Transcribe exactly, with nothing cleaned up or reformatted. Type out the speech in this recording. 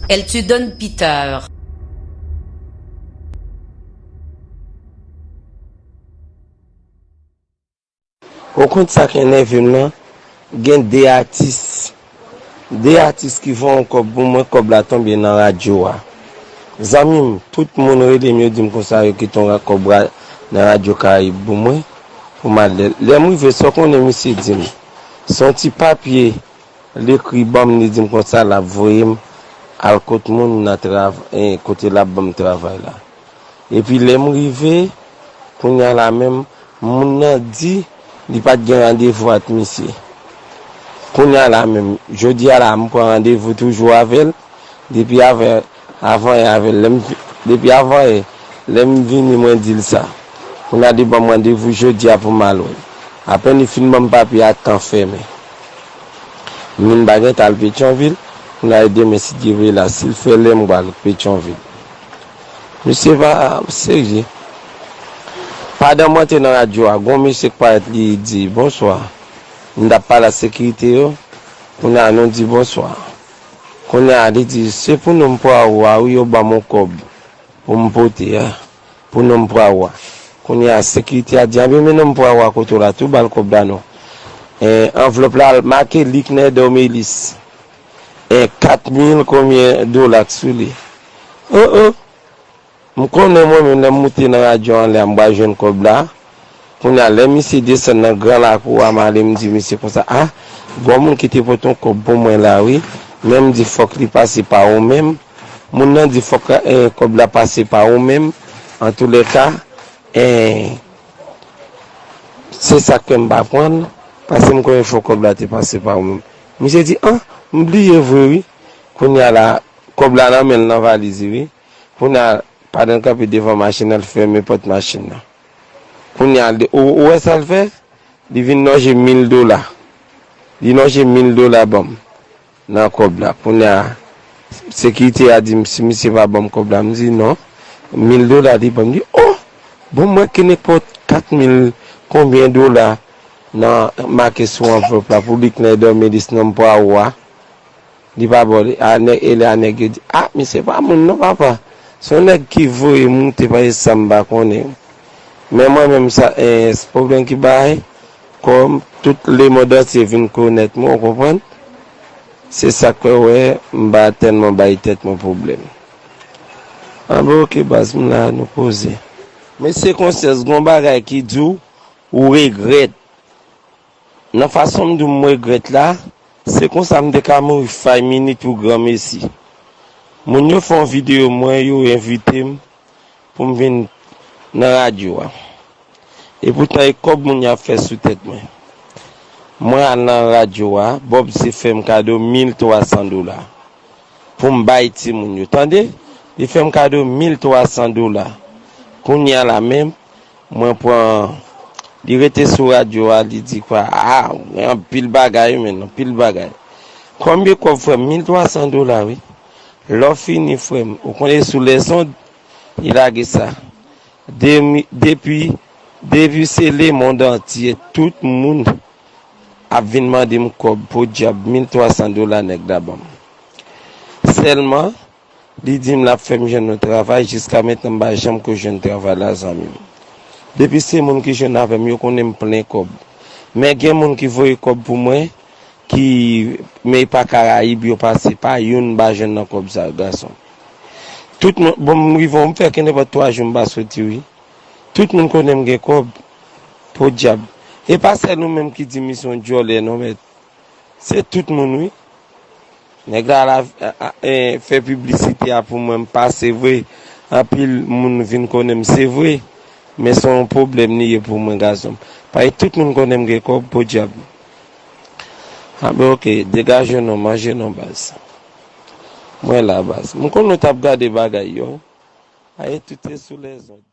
Elle te donne pitié. Ou konn sa k enève m nan? Gen de atis, de atis ki voye yon kòb pou mwen, kòb la tonbe nan radyo a. Zanmi m, tout moun rele m, yo di m konsa yo kite yon ra- kòb ra- nan Radyo Karayib pou mwen, pou m al lè. Lè m rive, sa w konnen misye di m? Se yon ti papye l ekri ban m, li di m konsa l ap voye m al kot moun nan trav- eh, kote l ap ban m travay la. Epi lè m rive, kounye a la menm, moun nan di li pa t gen randevou ak misye. Kounye a la menm, jodi a la, m pran randevou toujou avè l, depi avè, avanyè avè l, lè m, depi avanyè, lè m vini, mwen di l sa. Kounye a li ban m randevou jodi a pou m al wè l. Apèn li fin ban m papye a, tan fèmen. M vin pa gentan al Petyonvil, kounye a demen si Dye vle la, si l fè lè m pral Petyonvil. Misye pa serye. Pandan m antre nan radyo a, gon mesye k parèt li di, "Bonswa." M t ap pale ak sekirite yo, kounye a nou di bonswa. Kounye a li di, "Se pou non m pran ou a wi, yo ban m yon kòb pou m pote a, pou non m pran ou a." Kounye a sekirite a di, "Anben men non m pran ou a kote w la, tou ba l kòb la non." Eh, anvlòp la make Liknè Dòmelis. Eh, kat mil konbyen dola k sou li. Oh, oh. M konnen mwen menm lè m moute nan radyo anlè a, m pral jwenn kòb la. Kounye a, lè misye desann nan gran lakou a, m ale m di misye konsa, "A, gon moun ki te pote yon kòb pou mwen la wi, men m di fòk li pase pa ou menm." Moun nan di fòk, eh, kòb la pase pa ou menm. Antoulèka, eh, se sa k fè m pa pran l, paske m konnen fòk kòb la te pase pa ou menm. Misye di, "An, m bliye vre wi." Kounye a la, kòb la nan men l nan valiz li wi. Kounye a, pandan l kanpe devan machin nan, l fèmen pòt machin nan. Kounye a, li, ou, ou wè sa l fè? Li vin lonje mil dola. Li lonje mil dola ban m nan kòb la. Kounye a, sekirite a di m si misye pa ban m kòb la. M di non. Mil dola li ban m. Li, "Oh! Bon, mwen ke nenpòt kat mil konbyen dola nan make sou anvlòp la pou Liknè Dòmelis non m pran ou a." Li pa ba w li. A nèg, e lè a nèg yo di, "A, misye pa moun non, papa. Se yon nèg ki voye m moute, pa sa m pa konnen." Men mwen menm, sa, eh, se pwoblèm ki bay, kòm tout lemonn antye vin konèt mwen, ou konprann? Se sa k fè w wè m pa tèlman bay tèt mwen pwoblèm. Anben, oke, baz, m la, nou poze. Mesye Konsyans, gon bagay ki di w, ou regrèt. Nan fason m di w m regrèt la, se konsa m te ka mouri five minutes pou granmesi. Moun yo fè yon videyo mwen, yo envite m pou m vin nan radyo a. Epoutan e kòb moun y ap fè sou tèt mwen. Mwen al nan radyo a, Bob se fè m kado mil twa san dola pou m bay timoun yo. Tande, li fè m kado mil twa san dola. Kounye a la menm, mwen pran, li rete sou radyo a, li di kwa, a, gen anpil bagay wi, men anpil bagay. Konbyen kòb, frè m? Mil twa san dola wi. Lè w fini, frè m, ou konnen sou lèzond, li lage sa. Demi, depi, depi se lemonn antye, tout moun ap vin mande m kòb, podyab, mil twa san dola nèg la ban m. Sèlman, li di m l ap fè m jwenn yon travay, jiska mentnan m pa janm ko jwenn travay la, zanmi m. Depi se moun ki jwenn avè m, yo konnen m plen kòb. Men gen moun ki voye kòb pou mwen, ki, men pa Karayib yo pase, pa youn m pa jwenn nan kòb sa, gason. Tout moun, bon, m rive, m fè ke nenpòt twa jou m pa soti, wi. Tout moun konnen m gen kòb. Podyab. E pa sèl ou menm ki di misye yon djòlè non, mèt. Se tout moun, wi. Nèg la, la, a, a, e, fè piblisite a pou mwen, m pase vre. Anpil moun vin konnen m, se vre. Men se yon pwoblèm li ye pou mwen, gason m. Paske tout moun konnen m gen kòb, podyab. Anben, oke, degaje non, manje non, baz. Mwen la, baz. M konn nou t ap gade bagay yo. Aye, tout se sou lèzond.